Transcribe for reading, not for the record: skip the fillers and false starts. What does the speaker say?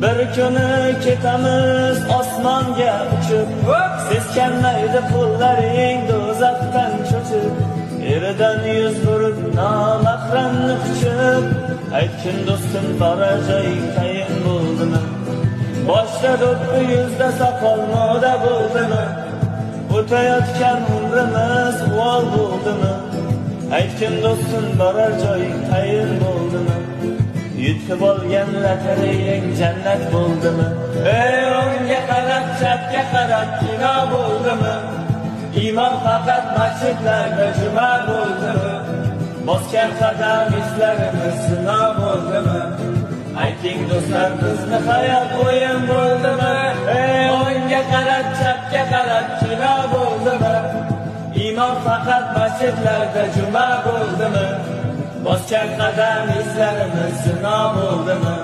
Bir kuni ketamiz osmonga uchib, seskanmaydi qo'llaring do'zaxdan cho'chib. Eridan yuz burib nomahramni quchib, aytgin do'stim, borar joying tayin bo'ldimi? Boshda do'ppi, yuzda soqol moda bo'ldimi? O'tayotgan umrimiz uvol bo'ldimi? Aytgin do'stim, borar joying tayin bo'ldimi? Yutib olgan lotareyang jannat bo'ldimi? Ey, o'ngga qarab, chapga qarab kino bo'ldimi? Iymon faqat masjidlarda juma bo'ldimi? Bosgan qadam izlarimiz zino bo'ldimi? Ayting do'stlar, bizni hayot o'yin bo'ldimi? Ey, o'ngga qarab, chapga qarab kino bo'ldimi? Iymon faqat masjidlarda juma bo'ldimi? Bosgan qadam izlarimiz zino bo'ldimi?